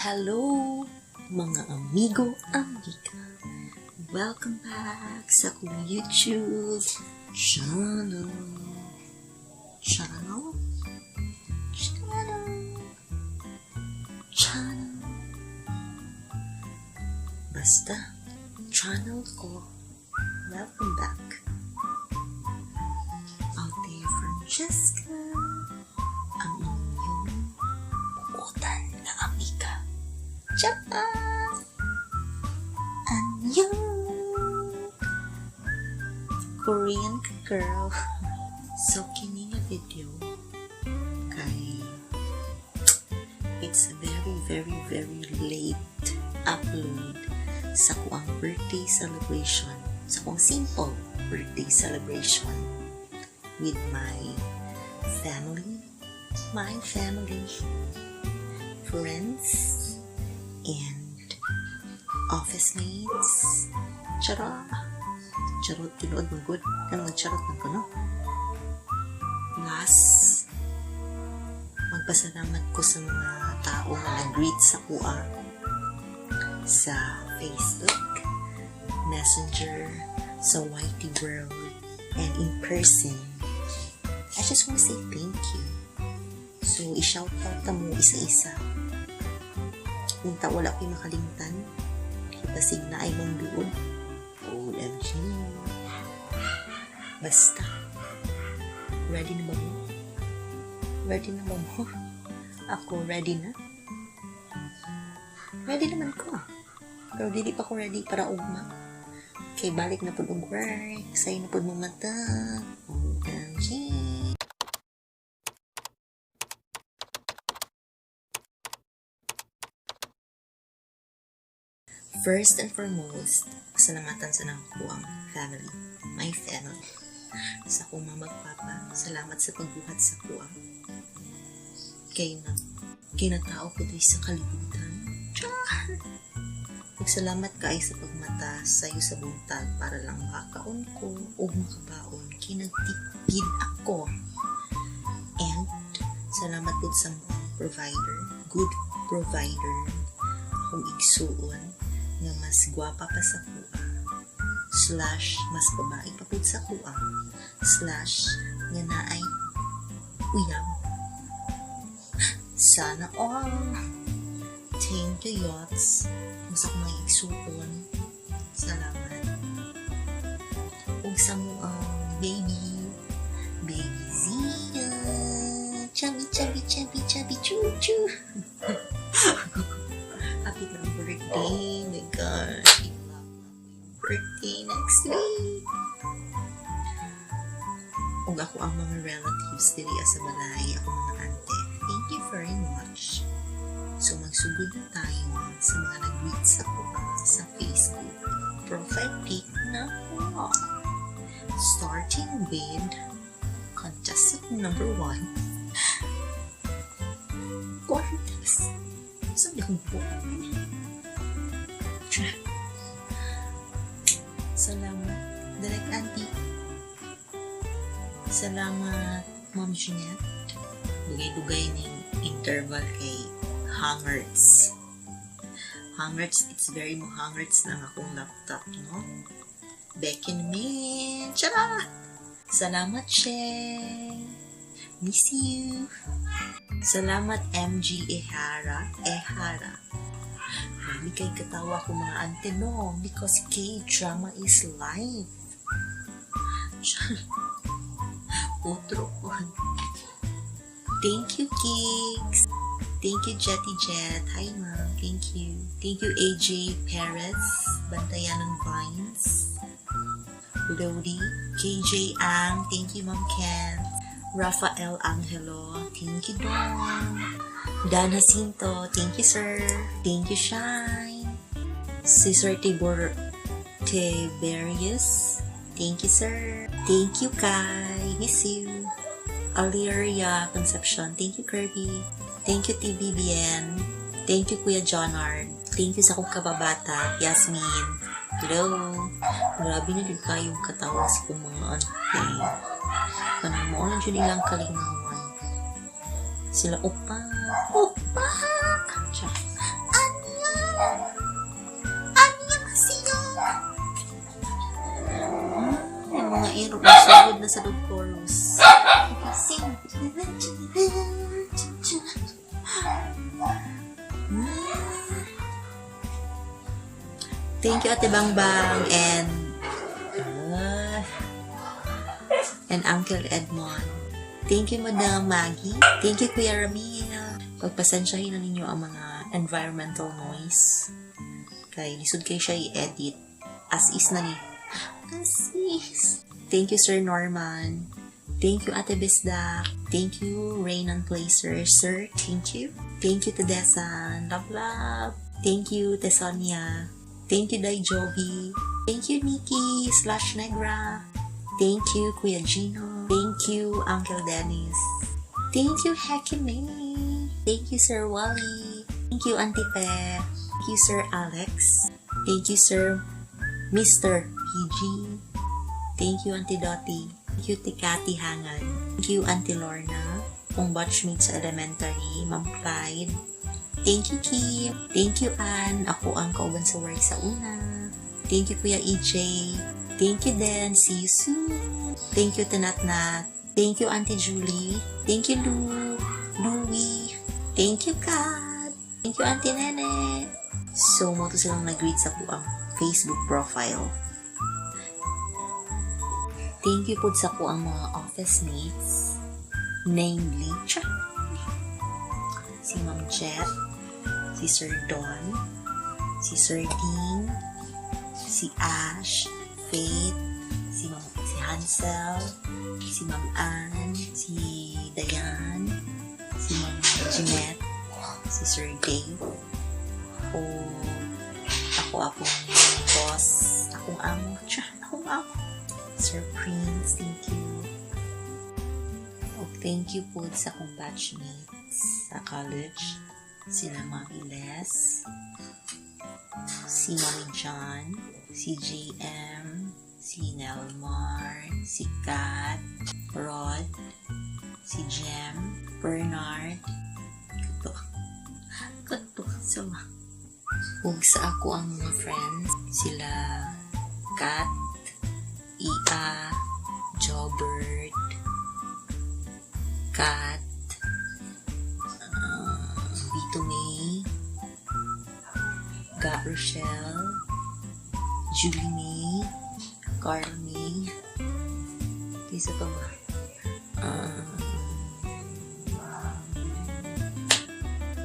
Hello, mga amigo, amiga. Welcome back sa akong YouTube channel. Channel? Channel. Channel. Basta, channel ko. Welcome back. Althea Francesca, ang inyong buotan nga amiga. Charot! Annyeong! Korean ka, girl. So, kini nga video kay it's very, very, very late upload sa kuang birthday celebration. Sa kuang simple birthday celebration with my family, friends, and office mates. Charot! Charot, tinuod man gud. Ano, charot man ko, no? Last, magpasalamat ko sa mga tao nga nag-greet sa kua sa Facebook, Messenger, sa YT World, and in person. I just want to say thank you. So, i-shout out ta mo isa-isa. Unta wala ko'y makalimtan. Basig naay mangduod. OMG. Basta. Ready na ba mo? Ready na ba mo? Ako, ready na. Ready naman ko. Pero dili pa ko ready para ugma. Kay balik na pud og work. Sayo na pud mo mata. OMG. First and foremost, pasalamatan sa nang ang family. My family. Sa akong mama ug papa, salamat sa pagbuhat sa kuang. Kay na, kinatao ko diri sa kalibutan. Char! Ug salamat kay sa pagmata sayo sa buntag para lang makakaon ko ug makabaon. Kinagtipid ako. And salamat pud sa mga provider, good provider, akong igsuon nga mas gwapa pa sa kuha slash mas babae pa pud sa kuha slash nga naay uyab. Sana all. Thank you, Yots. Kung sa akong mga igsuon, salamat. Ug sa mo ang baby, baby Zia. Chubby, chubby, chubby, chubby, choo, choo. Happy na birthday. My God. Birthday next week. Ug ako ang mga relatives diri sa balay, ako mga ante. Thank you very much. So magsugod na tayo sa mga nag-greet sa ko sa Facebook. Profile pic na po. Starting with contestant number 1. Contest. Saan di akong buka? Salamat, Direct Auntie. Salamat, Ma'am Jeanette. Dugay-dugay ning interval kay hangerts. Hangerts, it's very mo hangerts na ang akong laptop, no? Becky naman. Charot! Salamat, Sheng. Miss you. Salamat, MG Ehara. Ehara. Grabe kay katawa ko mga ante, no? Because K-drama is life. Otro ko. Thank you, Kicks. Thank you, Jetty Jet. Hi, ma'am. Thank you. Thank you, AJ Perez. Bantayanon Vines. Lodi. KJ Ang. Thank you, Ma'am Ken. Rafael Angelo. Thank you, Don. Dan Jacinto. Thank you, sir. Thank you, Shine. Cesar Tibor Tiberius. Thank you, sir. Thank you, Kai. Miss you. Aliria Concepcion. Thank you, Kirby. Thank you, TBBN. Thank you, Kuya Jonard. Thank you sa akong kababata, Yasmin. Hello. Grabe na din kayong katawa sa akong mga ante. Kanang mo lang dyan ilang kalingawan. Sila, opa. Opa! Tiyak. Thank you, Ate Bangbang and Uncle Edmond. Thank you, Madam Maggie. Thank you, Kuya Ramil. Pagpasensyahin na ninyo ang mga environmental noise. Kay lisod kay siya i-edit. As is na ni. As is. Thank you, Sir Norman. Thank you, Ate Bisdak. Thank you, Raynon Placer. Sir, thank you. Thank you, Tedesan. Love, love. Thank you, Tesonia. Thank you, Dai Jovi. Thank you, Nikki/Negra. Thank you, Kuya Gino. Thank you, Uncle Dennis. Thank you, Heki May. Thank you, Sir Wally. Thank you, Auntie Fe. Thank you, Sir Alex. Thank you, Sir Mr. PG. Thank you, Auntie Dottie. Thank you, Tikati Hangan. Thank you, Auntie Lorna. Kong batchmate sa elementary, Ma'am Clyde. Thank you, Kim. Thank you, Ann. Ako ang kauban sa work sa una. Thank you, Kuya EJ. Thank you, Den. See you soon. Thank you, Tanatnat. Thank you, Auntie Julie. Thank you, Lou. Louie. Thank you, Kat. Thank you, Auntie Nene. So, mao to silang nag-greet sa akoang Facebook profile. Thank you po sa akoang mga office mates. Namely, tsa, si Ma'am Jet, si Sir Don, si Sir Dean, si Ash, Faith, si Hansel, si Ma'am Ann, si Diane, si Ma'am Jeanette, si Sir Dave, o ako akong boss, akong amo, tsa, akong amo. Sir Prince, thank you. Oh, thank you po sa akong batchmates sa college. Sila Mami Les, si Mami John, si JM, si Nelmar, si Kat, Rod, si Jem, Bernard, kato, kato, sila. Ug sa akoang mga friends, sila Kat, Ia, Jobert, Kat, Vito May, Gat Rochelle, Julie May, Carl May, isa pa ba?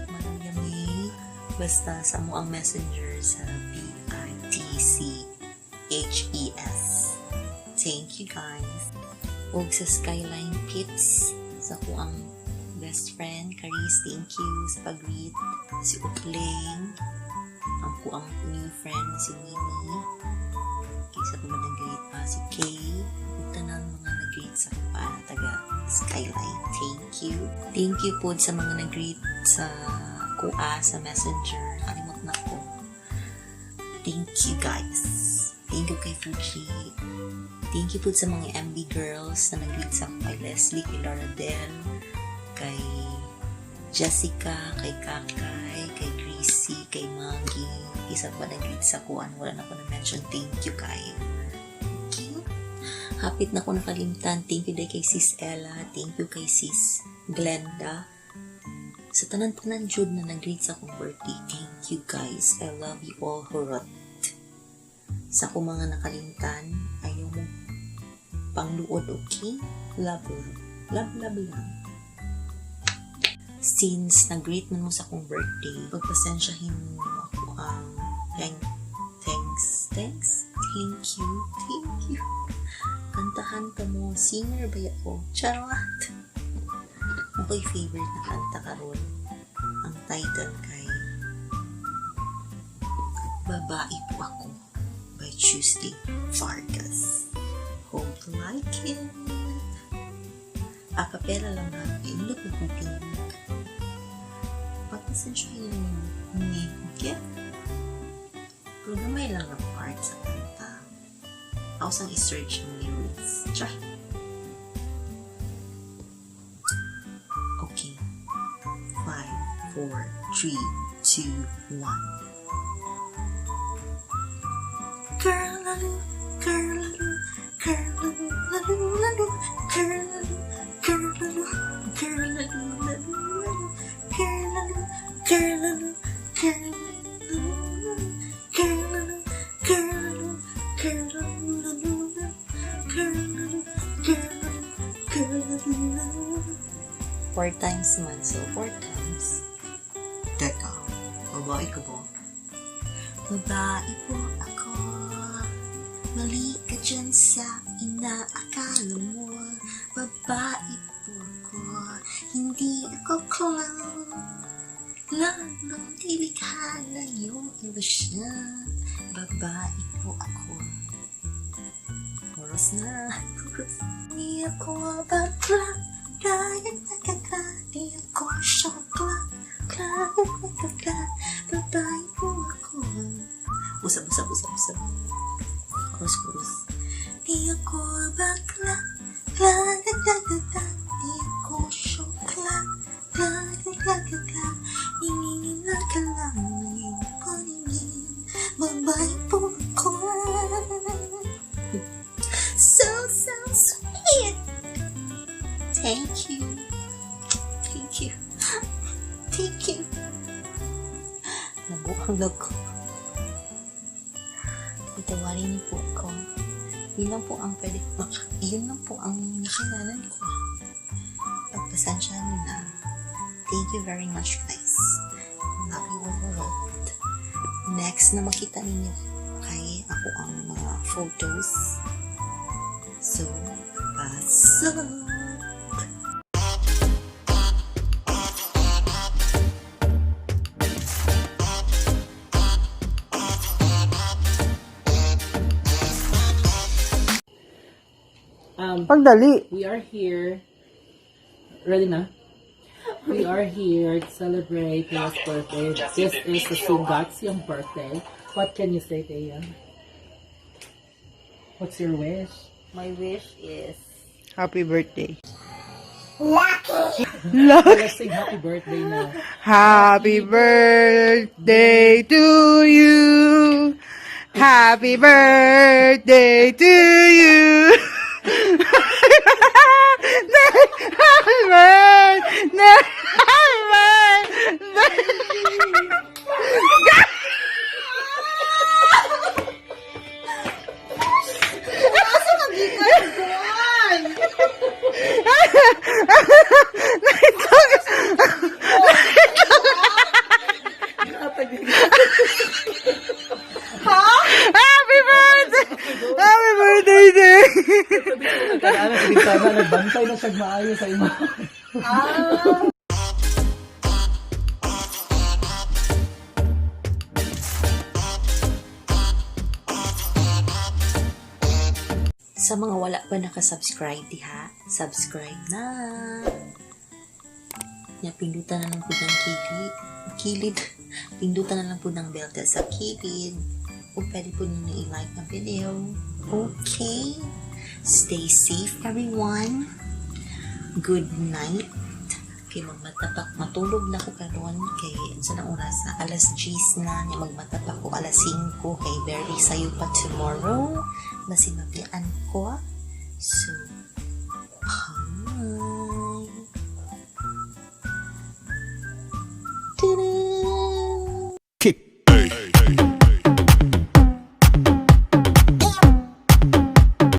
Maria May, basta sa among messenger sa BITCHES. Thank you, guys. Ug sa Skyline Pits, sa akoang best friend, Caris, thank you sa pag-greet. Si Ukling, ang akoang new friend na si Winnie. Kaysa pa man nag-greet pa si Kay. Ug tanan mga nag-greet sa kuan na taga Skyline. Thank you. Thank you po sa mga nag-greet sa kuha sa messenger. Kalimot na ko. Thank you, guys. Thank you kay Fuji. Thank you po sa mga MB girls na nag-greet sa kay Leslie, kay Laura Del, kay Jessica, kay Kakay, kay Gracie, kay Maggie. Isa pa nag-greet sa kuan. Wala na ko na-mention. Thank you kayo. Thank you. Hapit na ko nakalimtan. Thank you day kay Sis Ella. Thank you kay Sis Glenda. Sa tanan-tanan jud na nag-greet sa akong birthday. Thank you, guys. I love you all. Hurot. Sa akong mga nakalimtan, ayaw mo pangluod, okay? Love, love. Love, love lang. Since nag-greet man mo sa akong birthday, pagpasensyahin mo ako ang thanks, thanks, thank you, thank you. Kantahan ka mo, singer ba ako? Charot! Ako'y favorite na kanta karon. Ang title kay Babae Po Ako by Tuesday Vargas. Hope you like it. Acapella lang na. Indot na kong tingog. Pagpasensyahin ni okay? Pero gamay lang ang part sa kanta. Ako sang i-search ang lyrics. Char! Okay. 5, 4, 3, 2, 1. Girl, girl, girl, girl, girl, girl, girl, girl, girl, girl, girl, Babae ka ba? Babae po ako. Mali ka dyan sa inaakala mo. Babae po ako. Hindi ako clown. Lalong nilikha ng iyong ilusyon. Babae po ako. Chorus na. Chorus. Di ako bakla. Kaya nakaka. Di ako syokla. Kaya nakaka. Babae po ako. Usap, usap, usap, usap. Chorus, chorus. Di ako bakla. Kla, kla, kla, kla. Di ako syokla. Kla, kla, kla, kla, kla. Niningin ka lang ng iyong paningin. Babae po ako. So, so sweet. Thank you. Thank you. Thank you. Nabuang ako. Patawarin niyo po ako. Yun lang po ang pwede, yun lang po ang nakayanan ko. Pagpasensya niyo na. Thank you very much, guys. Love you all a lot. Next na makita ninyo kay ako ang mga photos. So, pasok! Pagdali. We are here. Ready na? We are here to celebrate Thea's birthday. This is the Sugatsyang birthday. What can you say, Thea? What's your wish? My wish is Happy birthday. Let's sing happy birthday now. Happy birthday to you. Happy birthday to you. Happy birthday. Happy birthday. Happy birthday. Happy birthday, Jay. Kaya sa bintana, nagbantay na siya maayo sa imo. Sa mga wala pa nakasubscribe diha, subscribe na. Nya pindutan na lang po ng kilid, kilid. Pindutan na lang po ng bell sa kilid. O pwede po ninyo i-like ang video. Okay. Stay safe, everyone. Good night. Kay magmatapak, matulog na ko karon kay sa na oras na alas 10 na nya, magmatapak ko alas 5 kay very sayo pa tomorrow. Basin mabian ko. So, bye. Ta-da! Kick. Hey, hey.